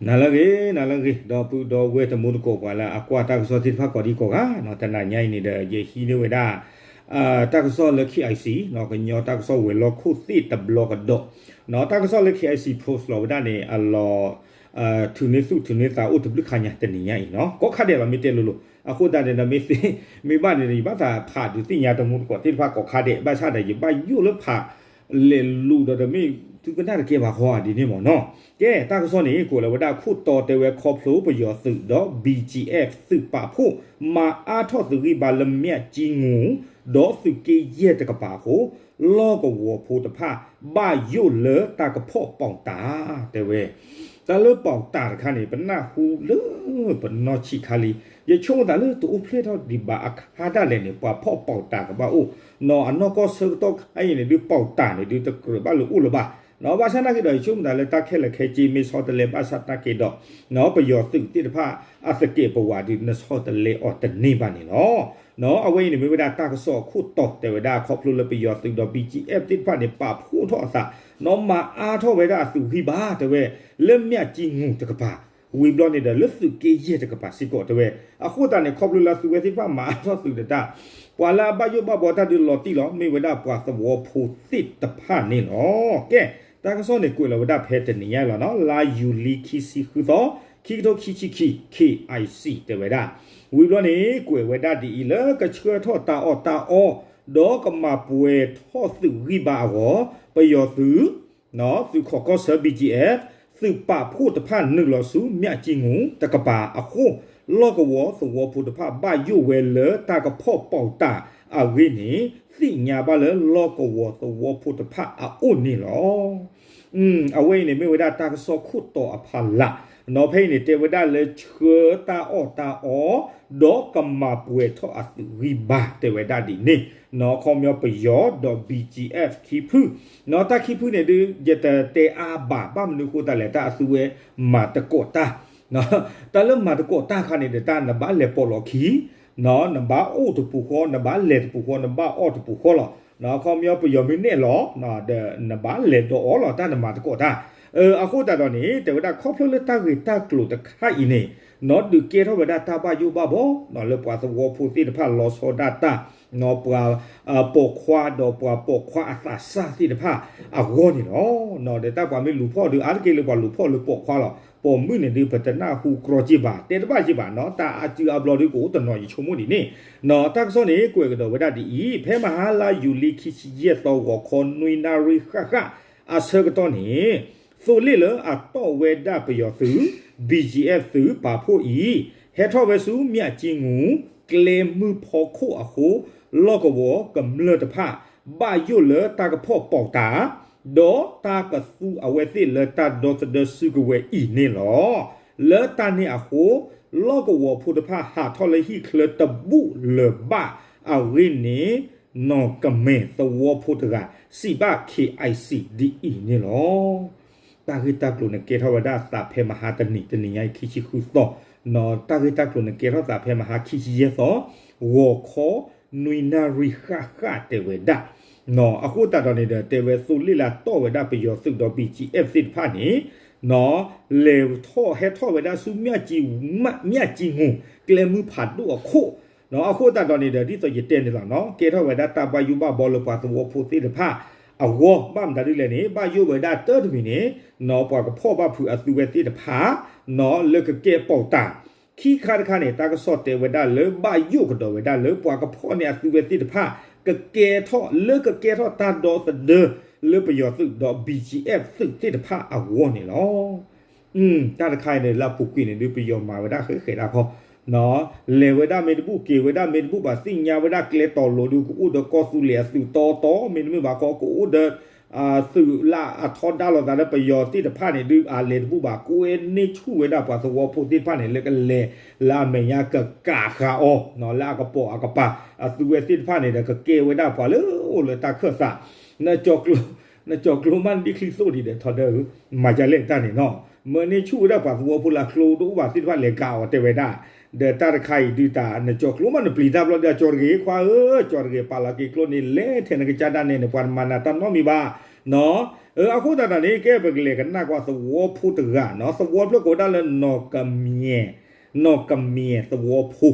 နၤလၢအဂ့ၤ နၤလၢအဂ့ၤ ဒီပုၢ်ဒီဝဲၢ်တံၤသကိးပှၤလၢအကွၢ်တၢ်ကစီၣ်သ့ၣ်တဖၣ်ကိးဒံကိးဂၤ, တနၤညါအံၤန့ၣ်ဒီး ယဟံးန့ၢ်ဝဲဒၣ် တၢ်ကစီၣ်လၢ KIC ကညီတၢ်ကစီၣ်ဝဲၤလီၢ်ခိၣ်သ့ၣ်တဘျီကဒီး, တၢ်ကစီၣ်လၢ KIC post လီၤဝဲဒၣ်န့ၣ် အလီၤ ထုးန့ၢ်သူၣ်ထုးန့ၢ်သးအိၣ်တဘျုးခါညါတနံၤညါအံၤနီၤ, ကိးခါဒဲးလီၤ မ့ၢ်တဲလိၤလိၤ, အဃိသတးန့ၣ်ဒီး မ့ၢ်သ့ မ့ၢ်ဘၣ်န့ၣ်ဒီး ယဘၣ်သးဖးဒုးသ့ၣ်ညါတံၤသကိးသ့ၣ်တဖၣ်ကိးခါဒဲး, ဘၣ်ဆၣ်ဒီး ယဘၣ်ယိၣ်လၢဖး လဲၤလူၤဒီးတမ့ၢ်သုကနၣ်တကဲဘၣ်ဃီဧါဒ်န့ၣ်မ့ၢ်နီၤ. ကဲ တၢ်ကစီၣ်န့ၣ် ကွဲးလီၤဝဲဒၣ်ခိၣ်တီတဲဝဲခီဖျိပယီၤသုးဒီး BGF သုးပာ်ဖှိၣ် မၤအါထီၣ်သုးဂံၢ်ဘါလၢမၠၣ်ကၠံငူၤ ဒီးသုးက့ယဲၢ်တကပၤအဃိ လီၢ်ကဝီၤဖိတဖၣ် ဘၣ်ယိၣ်လၢတၢ်ကဖီၣ်ပီၣ်တၢ် တဲဝဲ တၢ်လၢပီၣ်တၢ်တခါန့ၣ် ပနၢ်ဟူလၢပနီၢ်ဆံးခါလံ, ယဆိကမိၣ်သးလၢတအိၣ်ဖျဲၣ်ထီၣ်ဒံးဘၣ်အခါဒၣ်လဲာ်န့ၣ် ပှၤဖီၣ်ပီၣ်တၢ်ကဘၣ်အိၣ်, နီၤ အနီၢ်ကီၢ်ဆၢကတီၢ်ခါအံၤန့ၣ်ဒုး ပီၣ်တၢ်န့ၣ်ဒုးတကြၢးဘၣ်လၢအိၣ်လၢၤဘၣ်, နီၤ ဘၣ်ဆၣ်နာ်က့ဒီး ယဆိကမိၣ်သးလၢတၢ်ခဲလၢာ်ခဲဆ့ မ့ၢ်ဆီတလဲဘၣ်ဆၣ်နာ်က့ဒီး နီၤ ပယီၤသုးသ့ၣ်တဖၣ်အသကဲးပဝးဒုး နဆီတလဲအီၤတန့ၢ်ဘၣ်န့ၣ်လီၤ. နီၤ အဝဲအံၤန့ၣ်မ့ၢ်ဝဲဒၣ်တၢ်ကစီၣ်အခိၣ်တီတဲဝဲဒၣ် ခီဖျိလၢပယီၤသုးဒီး BGF သ့ၣ်တဖၣ်န့ၣ် ပာ်ဖှိၣ်ထီၣ်အသး, နီၤ မၤအါထီၣ်ဝဲဒၣ်အသုးဂံၢ်ဘါတဲဝဲ လၢမၠၣ်ကၠံငူၤတကပၤ, ဝံၤဘျီန့ၣ်ဒီး လၢသုးက့ယဲၢ်တကပၤစ့ၢ်ကီးတဲဝဲ, အဃိသတးန့ၣ် ခီဖျိလၢအသုးဝဲသ့ၣ်တဖၣ်မၤအါထီၣ်သုးဒီးတၢ် ပှၤလၢအဘၣ်ယိၣ်ဘၣ်ဘီတၢ်ဒုးလီၤတံၢ်လီၤ မ့ၢ်ဝဲဒၣ်ပှၤသဝီဖိသ့ၣ်တဖၣ်န့ၣ်လီၤ. ကဲ တၢ်ကစီၣ်န့ၣ်ကွဲးလီၤဝဲဒၣ်ဖဲတနံၤညါလီၤနီၤ, လါယူၤလံခံဆံဃုသီ, ခံကထိခံဆံခံ, KIC တဲဝဲဒၣ်, ဝံၤဘျီန့ၣ် ကွဲးဝဲဒၣ်ဒ်အံၤ လၢကဆှၢထီၣ်တၢ်အီၣ်တၢ်အီ ဒီးကမၤပှဲၤထီၣ်သုးဂံၢ်ဘါအဂီၢ် ပယီၤသုး သုးခိးကီၢ်ဆၢ BGF သုးပာ်ဖှိၣ်တဖၣ်နုာ်လီၤဆူမၠၣ်ကၠံငူၤတကပၤအဃိ လီၢ်ကဝီၤသဝီဖိတဖၣ်ဘၣ်ယိၣ်ဝဲလၢတၢ်ကဖီၣ်ပီၣ်တၢ်အဂ့ၢ်န့ၣ် သ့ၣ်ညါဘၣ်လၢလီၢ်ကဝီၤသဝီဖိတဖၣ်အအိၣ်န့ၣ်လီၤ. အဝဲအံၤန့ၣ်မ့ၢ်ဝဲဒၣ်တၢ်ကစီၣ်ခိၣ်တီအဖီလာ်, နီၤ ဖဲအံၤန့ၣ် တဲဝဲဒၣ်လၢဆှၢတၢ်အီၣ်တၢ်အီ ဒီးကမၤပှဲၤထီၣ်အသုးဂံၢ်ဘါ တဲဝဲဒၣ်ဒ်န့ၣ်, နီၤ ခီပညီပယီၤဒီး BGF ခံဖု, နီၤ တၢ်ခံဖုန့ၣ်ဒုး ယတတဲအါဘၣ် ဘၣ်မနုၤအဃိသတးလဲၣ် တၢ်အသုဝဲမၤသကိးတၢ်, တၢ်လၢမၤသကိးတၢ်အခါန့ၣ်ဒီး တၢ်နဘၣ်လဲၤပိာ်လီၤခံ နီၤ နဘၣ်အိၣ်တပူၤဃီ နဘၣ်လဲၤတပူၤဃီ နဘၣ်အီၣ်တပူၤဃီလီၤ. နီၤ ခီပညီပယီၤမ့ၢ်နဲၣ်လီၤ ဒီးနဘၣ်လဲၤဒီးအီၤလီၤ တၢ်နမၤသကိးတၢ်. အဃိသတးဒီးန့ၣ် တဲဝဲဒၣ်ခီဖျိလၢတၢ်ဂ့ၢ်တၢ်ကျိၤတခါအံၤန့ၣ် နီၤ ဒုးကဲထီၣ်ဝဲဒၣ်တၢ်ဘၣ်ယိၣ်ဘၣ်ဘီ နီၤ လၢပှၤသဝီဖိသ့ၣ်တဖၣ်လီၤဆီဒၣ်တၢ် နီၤ ပှၤ ပိာ်ခွါဒီးပှၤပိာ်ခွါအသးစၢ်သ့ၣ်တဖၣ်အဂီၢ်န့ၣ်လီၤ. နီၤ ဒီးတၢ်ပှၤမ့ၢ်လူၤဖီၣ်ဒုး အါတက့ၢ်လၢပှၤလူၤဖီၣ်လၢပိာ်ခွါလီၤ. ပိာ်မုၣ်န့ၣ်ဒုး ပတနၢ်ဟူကြီက့ဘၣ် တဲတဘၣ်က့ဘၣ်နီၤ တၢ်အစုအဘျီဒုးကအိၣ်တနီၤ ယဆိကမိၣ်ဒ်န့ၣ်, နီၤ တၢ်ကစီၣ်န့ၣ် ကွဲးကဒီးဝဲဒၣ်ဒ်အံၤ ဖဲမဟါလါယူၤလံခံဆံယဲၢ်သီ ဂီၤခီနွံနၣ်ရံၣ်ဃၣ်ဃၣ်အဆၢကတီၢ်န့ၣ် သိးလ့ၣ်လၢအတီၢ်ဝဲဒၣ်ပယီၤသုး BGF သုးပာ်ဖှိၣ်အံၤ ဟဲထီၣ်ဝဲဆူမၠၣ်ကၠံငူၤ ကျဲမုၢ်ဖီခိၣ်အဃိ လီၢ်ကဝီၤကမျၢၢ်တဖၣ် ဘၣ်ယိၣ်လၢတၢ်ကဖီၣ်ပီၣ်တၢ် ဒီးတၢ်ကသူအဝဲသ့ၣ်လၢတၢ်ဒီသဒၢစုကဝဲၤအံၤန့ၣ်လီၤ. လၢတၢ်န့ၣ်အဃိ လီၢ်ကဝီၤဖိတဖၣ်ဟးထီၣ်လၢဟံၣ်ချၢတဘူၣ်လၢၤဘၣ်အဂ့ၢ်န့ၣ် နီၢ်ကမဲာ်သဝီဖိတဂၤ စံးဘၣ် KIC ဒ်အံၤန့ၣ်လီၤ. တၢ်ဂ့ၢ်တၢ်ကျိၤန့ၣ်ကဲထီၣ်ဝဲဒၣ်သးဖဲမဟါတနံၤ တနံၤညါအံၤခံဆံဃုသီ, နီၤ တၢ်ဂ့ၢ်တၢ်ကျိၤန့ၣ်ကဲထီၣ်သးဖဲမဟါခံဆံယဲၢ်သီ ဂီၤခီ နွံနၣ်ရံၣ်ဃၣ်ဃၣ်တဲဝဲဒၣ်, နီၤ အဃိသတးဒီးန့ၣ်ဒီး တဲဝဲသိးလ့ၣ်လၢတီၢ်ဝဲဒၣ်ပယီၤသုးဒီး BGF သ့ၣ်တဖၣ်န့ၣ် နီၤ လဲၤထီၣ်ဟဲထီၣ်ဝဲဒၣ်ဆူမၠၣ်ကၠံ မၠၣ်ကၠံငူၤ ကျဲမုၢ်ဖးဒိၣ်အခိၣ်, နီၤ အဃိသတးဒီးန့ၣ်ဒီး ဒ်သိးယတဲန့ၣ်လီၤနီၤ ကဲထီၣ်ဝဲဒၣ်တၢ်ဘၣ်ယိၣ်ဘၣ်ဘီလၢပှၤသဝီဖိသ့ၣ်တဖၣ်အဂီၢ် ဘၣ်မတၤဒ်လဲၣ်န့ၣ် ဘၣ်ယိၣ်ဝဲဒၣ်တၢ်တမံၤန့ၣ် နီၤ ပှၤကဖီၣ်ဘၣ်ဖုးအသုဝဲသ့ၣ်တဖၣ် နီၤ လၢကကဲပီၣ်တၢ်, ခံခါတခါန့ၣ် တၢ်ကစီၣ်တဲဝဲဒၣ်လၢဘၣ်ယိၣ်ကဒီးဝဲဒၣ်လၢပှၤကဖီၣ်န့ၢ်အသုဝဲသ့ၣ်တဖၣ် ကကဲထီၣ် လၢကကဲထီၣ်တၢ်ဒီသဒၢလၢပယီၤသုးဒီး BGF သုးသ့ၣ်တဖၣ်အဂီၢ်န့ၣ်လီၤ. တၢ်တခါအံၤန့ၣ် လၢအပူၤကွံာ်န့ၣ်ဒုး ပယီၤမၤဝဲဒၣ်ဃဲးဃဲးဒၣ်ခီ, လဲၤဝဲဒၣ်မ့ၢ်တဘူၣ် က့ၤဝဲဒၣ်မ့ၢ်တဘူၣ်ဘၣ် သ့ၣ်ညါဝဲဒၣ်ကျဲတီၤလိၤဒုး ကအိၣ်ဒီးကီၢ်သူလ့ၤအသုးတီတီ မ့တမ့ၢ်ဘၣ်ခီ ကအိၣ်ဒီး သုးလၢအထီဒါလိာ်သးလၢပယီၤသ့ၣ်တဖၣ်န့ၣ်ဒုး အလဲၤတဘူၣ်ဘၣ် ကွဲန့ၢ်ဆူၣ်ဝဲဒၣ်ပှၤသဝီဖိသ့ၣ်တဖၣ်န့ၣ် လၢကလဲၤလၢအမဲာ်ညါကကးဃာ်အီၤ လၢအကပိာ်အကပၤ အသုဝဲသ့ၣ်တဖၣ်န့ၣ်ဒီး ကကဲဝဲဒၣ်ပှၤလၢအိၣ်လၢတၢ်ခၢၣ်သး နကၠီၤကျိမးနဒ်ချံသိၣ်ဒံးဒီးထီဒါဧၢ, မၤယလဲၣ်တၢ်န့ၣ်နီၤ, မၢန့ၢ်ဆူၣ်ဝဲဒၣ်ပှၤသဝီဖိလၢအကျိတအိၣ်ဘၣ်သ့ၣ်တဖၣ်လဲၤကးအီၤတဲဝဲဒၣ်, ဒီးတၢ်တခါအံၤဒုးတၢ် နကၠီၤကျိမးနပျံၤတၢ်ဘျီဒုး အကၠီၤတဂ့ၤ ခွါဧၢ, ကၠီၤတဂ့ၤ ပာ်လီၤက့ၤကျိန့ၣ် လဲၤထဲနကစၢ်ဒၣ်နဲန့ၣ် ပှၤတမၤနၤတၢ်နီတမံၤဘၣ် နီၣ်, အဃိသတးဒီးန့ၣ် ကဲပကလဲၤကနၣ်ကွၢ်သဝီဖိတဂၤနီၣ်, သဝီဖျၢၣ်ကိးဒၣ်လၢ နီၣ်ကမၠဲၣ်သဝီဖိ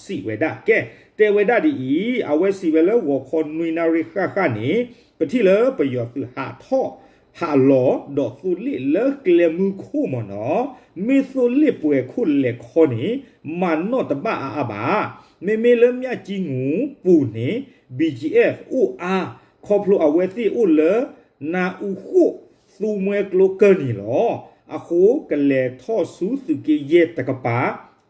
စံးဝဲဒၣ်, ကဲ တဲဝဲဒၣ်ဒ်အံၤ, အဝဲစံးဝဲလၢဂီၤခီနွံနၣ်ရံၣ်ဃၣ်ဃၣ်န့ၣ် ပထံၣ်လၢပယီၤသုးဟးထီၣ် ဟးလီၤဒီးသိလ့ၣ်လၢကျဲမုၢ်ခိၣ်မ့ၢ်နီၣ်, မ့ၢ်သိလ့ၣ်ပှဲၤခိၣ်လဲၤခီန့ၣ် မၤနီၣ်တဘၣ်အါအါဘၣ်. မ့မ့ၢ်လၢမၠၣ်ကၠံငူၤပူၤန့ၣ် BGF အိၣ်အါ, ခီဖျိအဝဲသ့ၣ်အိၣ်လၢ နၢအူဃိၣ်သူမှဲကျိကၢၢ်နံၤလီၤ. အဃိကလဲၤထီၣ်ဆူသုးက့ယဲၢ်တကပၤ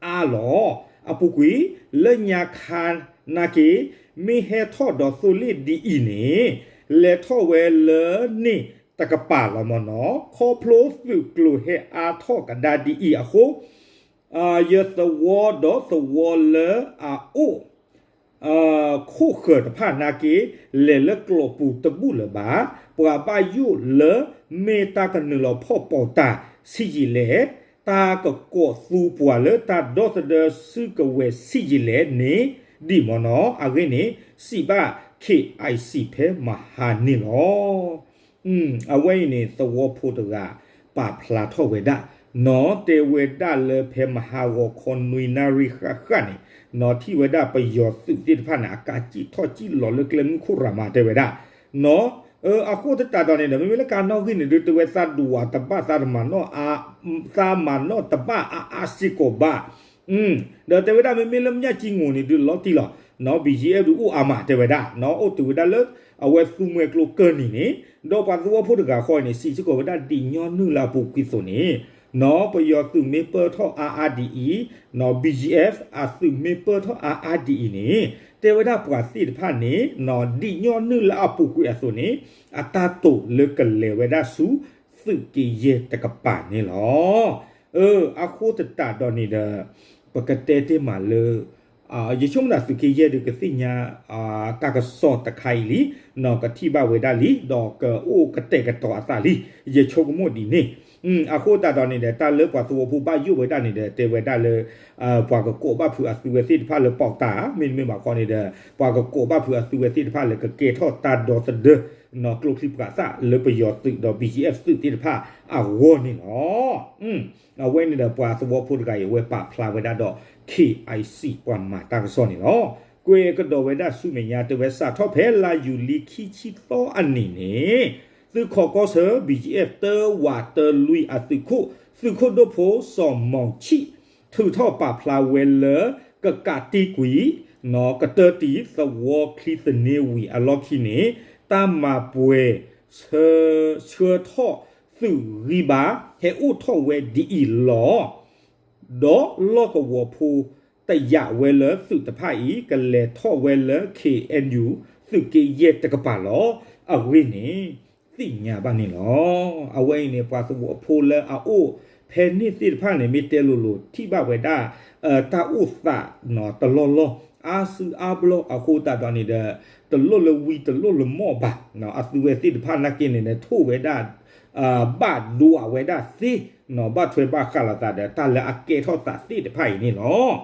အါလီၤ. အပူၤကွံာ် လၢညါခါနာ်က့ မ့ၢ်ဟဲထီၣ်ဒီးသိလ့ၣ်ဒ်အံၤန့ၣ် လဲၤထီၣ်ဝဲလၢန့ၣ်တကပၤလီၤမ့ၢ်နီၣ်, ခီဖျိသုးကျိၤဟဲအါထီၣ်ကဒါဒ်အံၤအဃိ ယသဝီဒီးသဝီလၢအအိၣ် ခိၣ်ဃၢၤတဖၣ်နာ်က့ လဲၤလၢကျိာ်ပူၤတဘူၣ်လၢၤဘၣ်. ပှၤဘၣ်ယိၣ်လၢမ့ၢ်တၢ်ကနုာ်လီၤဖီၣ်ပီၤတၢ်ဆံးယံာ်လဲၣ်, တၢ်ကကိးသူပှၤလၢတၢ်ဒီသဒၢစုကဝဲၤဆံးယံာ်လဲၣ်န့ၣ် ဒ်မ့ၢ်နီၣ်, အဂ့ၢ်န့ၣ် စံးဘၣ် KIC ဖဲမဟါန့ၣ်လီၤ. အဝဲအံၤန့ၣ် သဝီဖိတဂၤ ပာ်ဖျါထီၣ်ဝဲဒၣ်, နီၣ် တဲဝဲဒၣ်လၢဖဲမဟါဂီၤခီနွံနၣ်ရံၣ်ဃၣ်ဃၣ်န့ၣ်, နီၣ် ထံၣ်ဝဲဒၣ်ပယီၤသုးသ့ၣ်တဖၣ်န့ၣ် အကးစံၣ်ထီၣ်စံၣ်လီၤလၢကျဲမုၢ်ခိၣ်ရၤမး တဲဝဲဒၣ်, နီၣ် အဃိသတးဒီးန့ၣ်ဒီး မ့မ့ၢ်လၢကါနီၣ်ဂံၢ်န့ၣ်ဒုး တဲဝဲသးဒူးဝးတဘၣ် သးတမၤနီၣ် သးမၤနီၣ်တဘၣ်အါအါစ့ၢ်ကီးဘၣ် ဒီးတဲဝဲဒၣ်မ့မ့ၢ်လၢမၠၣ်ကၠံငူၤန့ၣ်ဒုးလီၤတံၢ်လီၤ, နီၣ် BGF ဒုးအိၣ်အါမး တဲဝဲဒၣ်, နီၣ် အိၣ်တုၤဝဲဒၣ်လၢ အဝဲသူမှဲကျိကၢၢ်နံၤန့ၣ်, ဒီးပှၤသဝီဖိတဂၤဃီန့ၣ် စံးစ့ၢ်ကီးဝဲဒၣ်ဒ်ညီနုၢ်လၢအပူၤကွံာ်အသိးန့ၣ်, နီၣ် ပယီၤသုးမ့ၢ်ပၢၢ်ထီၣ်အါအါဒ်အံၤ, နီၣ် BGF အသုးမ့ၢ်ပၢၢ်ထီၣ်အါအါဒ်အံၤန့ၣ်, တဲဝဲဒၣ်ပှၤသ့ၣ်တဖၣ်န့ၣ်, နီၣ် ဒ်ညီနုၢ်လၢအပူၤကွံာ်အသိးန့ၣ်, အတၢ်တိာ်လၢကလဲၤဝဲဒၣ်ဆူ သုးက့ယဲၢ်တကပၤန့ၣ်လီၤ. အဃိသတးဒီးန့ၣ်ဒီး ပကတဲတ့ၢ်မးလၢ ယဆိကမိၣ်သးသုးက့ယဲၢ်ဒုးကသ့ၣ်ညါ တၢ်ကစီၣ်တခါအံၤလံ, နီၣ် ကထံၣ်ဘၣ်ဝဲဒၣ်လံ, ဒီးကအိၣ်ကတဲာ်ကတီၤအသးလံ, ယဆိကမိၣ်ဒ်န့ၣ်, အဃိသတးဒီးန့ၣ်ဒီး တၢ်လၢပှၤသဝီဖိဘၣ်ယိၣ်ဝဲဒၣ်န့ၣ်ဒီး တဲဝဲဒၣ်လၢ ပှၤကကိးဘၣ်ဖုးအသုဝဲသ့ၣ်တဖၣ်လၢပီးတၢ်, မ့တမ့ၢ်ဘၣ်ခီန့ၣ်ဒီး ပှၤကကိးဘၣ်ဖုးအသုဝဲသ့ၣ်တဖၣ်လၢကကဲထီၣ်တၢ်ဒီသဒၢ နီၣ်ကျိချံမျိာ်သၣ်လၢပယီၤသုးဒီး BGF သုးသ့ၣ်တဖၣ်အဂီၢ်န့ၣ်လီၤ. အဝဲန့ၣ်ဒီးပှၤသဝီဖိတဂၤအံၤ အဝဲပာ်ဖျါဝဲဒၣ်ဒီး KIC ပှၤမၤတၢ်ကစီၣ်န့ၣ်လီၤ. ကွဲးကဒီးဝဲဒၣ်ဆူမဲာ်ညါ တဲဝဲစးထီၣ်ဖဲလါယူၤလံခံဆံသီအနံၤန့ၣ်, သုးခီၣ်ကီၢ်ဆၢ BGF တၢဝးတၢလွံၢ်အသုးခိၣ် သုးခိၣ်ဒိၣ်ဖိစီၤမီၤဆံၣ် ထုးထီၣ်ပာ်ဖျါဝဲလၢ ကကးတံာ်ကွံာ် နီၣ် ကတၢၢ်တံာ်သဝီချံသန့ဝံၤအလီၢ်ခံန့ၣ် တၢ်မၤပှဲၤ ဆှၢထီၣ်သုးဂံၢ်ဘါ ဟဲအိၣ်ထီၣ်ဝဲဒ်အံၤလီၤ. ဒီးလီၢ်ကဝီၤဖိတယာ်ဝဲလၢသုးတဖၣ်အံၤ ကလဲၤထီၣ်ဝဲလၢ KNU သုးက့ယဲၢ်တကပၤလီၤ. အဂ့ၢ်န့ၣ် သ့ၣ်ညါဘၣ်န့ၣ်လီၤ. အဝဲအံၤန့ၣ် ပှၤသဝီဖိလၢအအိၣ်ဖဲန့ၣ်သ့ၣ်တဖၣ်န့ၣ် မ့ၢ်တဲလိၤလိၤ ထံၣ်ဘၣ်ဝဲဒၣ် တၢ်အိၣ်သးတလီၢ်လီၢ် အါစုအါဘျီ အဃိသတးဒီးန့ၣ်ဒီး တလိၣ်လၢဝံတလိၣ်လၢမီၢ်ဘၣ်. အသုဝဲသ့ၣ်တဖၣ်နာ်က့န့ၣ် ထိၣ်ဝဲဒၣ် ဘၣ်ဒိအဝဲဒၣ်သ့ ဘၣ်ထွဲဘၣ်ဃးလိာ်သးဒီး တၢ်လၢအကဲထီၣ်သးသ့ၣ်တဖၣ်အံၤန့ၣ်လီၤ.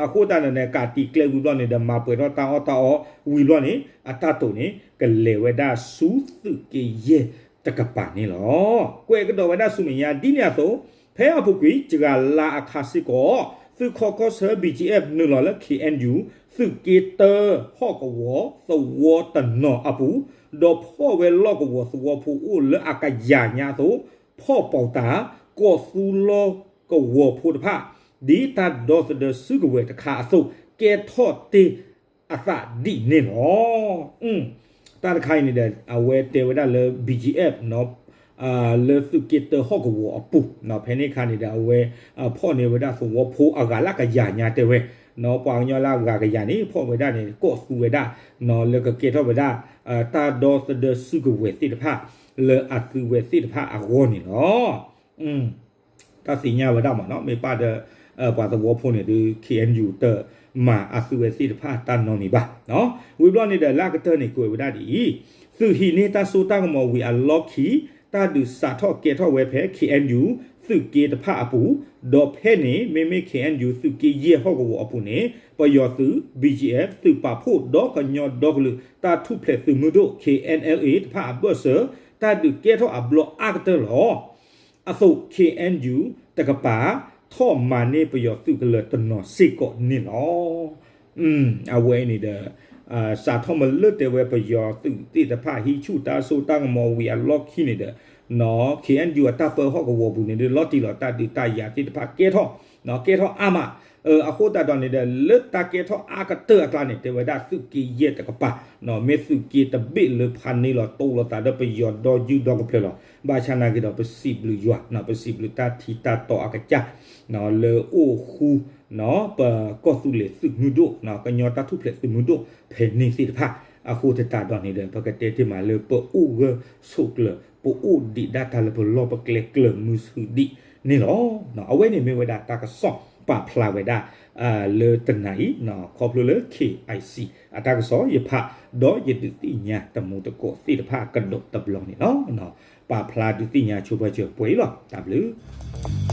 အဃိသတးဒီးန့ၣ် ကးတံာ်ကျဲဝံၤဘျီန့ၣ်ဒီး မၤပှဲၤထီၣ်တၢ်အီၣ်တၢ်အီဝံၤဘျီန့ၣ် အတၢ်တိာ်န့ၣ် ကလဲၤဝဲဒၣ်ဆူသုးက့ယဲၢ်တကပၤန့ၣ်လီၤ. ကွဲးကဒီးဝဲဒၣ်ဆူမဲာ်ညါဒ်န့ၣ်အသိး ဖဲအပူၤကွံာ် တဂၤလါအခါစ့ၢ်ကီး သုးခီၣ်ကီၢ်ဆၢ BGF နုာ်လီၤလၢ KNU သုးက့တၢဟီၣ်ကဝီၤသဝီတနီၤအပူၤ ဒီးဖီၣ်ဝဲလီၢ်ကဝီၤသဝီဖိအိၣ်လၢအကယၤညါအသိး ဖီၣ်ပီးတၢ် ကိးသူလီၢ်ကဝီၤဖိတဖၣ် ဒ်တၢ်ဒီသဒၢစုကဝဲၤတခါအသိး ကဲထီၣ်တ့ၢ်အသးဒ်န့ၣ်လီၤ. တၢ်တခါအံၤန့ၣ်ဒီး အဝဲတဲဝဲဒၣ်လၢ BGF လၢသုးက့တၢဟီၣ်ကဝီၤအပူၤ ဖဲန့ၣ်အခါန့ၣ်ဒီး အဝဲဖီၣ်န့ၢ်ဝဲဒၣ်သဝီဖိအဂၤလၢကယၤညါတဲဝဲ ပှၤကညီလၢအဂၤကယၤန့ၣ် ဖီၣ်ဝဲဒၣ်န့ၣ် ကိးသူဝဲဒၣ် လၢကကဲထီၣ်ဝဲဒၣ် တၢ်ဒီသဒၢစုကဝဲၤသ့ၣ်တဖၣ် လၢအသုဝဲသ့ၣ်တဖၣ်အဂီၢ်န့ၣ်လီၤ. တၢ်သ့ၣ်ညါဝဲဒၣ်မ့ၢ်နီၤ မ့ၢ်ပၢ်ဒီး ပှၤသဝီဖိန့ၣ်ဒုး KNU တမၤအသုဝဲသ့ၣ်တဖၣ်တၢ်နီတမံၤဘၣ်. ဝံၤဘျီန့ၣ်ဒီး လၢအကတၢၢ်န့ၣ် ကွဲးဝဲဒၣ်ဒ်အံၤ, သုးဟံးန့ၢ်တၢ်စိတၢ်ကမီၤဝံၤအလီၢ်ခံ တၢ်ဒုးစးထီၣ်ကဲထီၣ်ဝဲဖဲ KNU သုးက့တဖၣ်အပူၤ, ဒီးဖဲန့ၣ် မ့မ့ၢ် KNU သုးက့ယဲၢ်ဟီၣ်ကဝီၤအပူၤန့ၣ် ပယီၤသုး BGF သုးပာ်ဖှိၣ်ဒီးကညီဒီကလုာ်တၢ်ထူၣ်ဖျဲးသုးမုၢ်ဒိၣ် KNLA တဖၣ်အဘၢၣ်စၢၤ တၢ်ဒုးကဲထီၣ်အဘျီအါကတၢၢ်လီၤ. အသိး ခ့ၣ်အဲၣ်ယူၣ် တကပၤ ထီၣ်မၤန့ၢ်ပယီၤသုးကလၢၤတနီၤစ့ၢ်ကီးန့ၣ်လီၤ. အဝဲအံၤန့ၣ်ဒီး စးထီၣ်မ့ၢ်လၢတဲဝဲပယီၤသုးသ့ၣ်တဖၣ် ဟံးဆူၣ်တၢ်စိတၢ်ကမီၤဝံၤအလီၢ်ခံန့ၣ်ဒီး ခ့ၣ်အဲၣ်ယူၣ် အတၢ်ပၢဟီၣ်ကဝီၤပူၤန့ၣ်ဒီး လီၤတံၢ်လီၤတၢ်ဒုးတၢ်ယၤသ့ၣ်တဖၣ်ကဲထီၣ် ကဲထီၣ်အါမး. အဃိသတးဒီးန့ၣ်ဒီး လၢတၢ်ကဲထီၣ်အါကတၢၢ်အကျါန့ၣ် တဲဝဲဒၣ်သုးက့ယဲၢ်တကပၤ မ့ၢ်သုးက့တဘ့ၣ်လၢဖးန့ၢ်လီၤတိလိာ်သးဒီးပယီၤဒီယုၢ်ဒီကဖျၢၣ်လီၤ. ဘၣ်ဆၣ်နာ်က့ဒီး ပစံးဘျုးယွၤ ပစံးဘျုးတၢ်ထံတၢ်တီအကစၢ် လၢအိၣ်ဃူ ပကီၢ်သူလ့ၤသုးမုၢ်ဒိၣ် ကညီတၢ်ထူၣ်ဖျဲးသုးမုၢ်ဒိၣ်ဖဲန့ၣ်သ့ၣ်တဖၣ် အဃိသတးဒီးန့ၣ်ဒီး ပကတဲတ့ၢ်မးလၢပအိၣ်ဂၢၢ်ဆိးကျၢၤ ပအိၣ်ဒံးဒၣ်တၢ်လၢပလီၢ်ပကျဲကျၢၤမုဆူဒံးန့ၣ်လီၤ. အဝဲန့ၣ်မ့ၢ်ဝဲဒၣ်တၢ်ကစီၣ်ပာ်ဖျါဝဲဒၣ် လၢတနၤအံၤ ခီဖျိလၢ ခ့ၣ်အဲၣ်ယူၣ် အတၢ်ကစီၣ်ယဖး ဒီးယဒုးသ့ၣ်ညါတမူတကိးသ့ၣ်တဖၣ်ကဒီးတဘျီန့ၣ်လီၤ. ပာ်ဖျါဒုးသ့ၣ်ညါဆိပှဲၤစၢၤပှဲၤအံၤလီၤ. တၢ်ဘျုး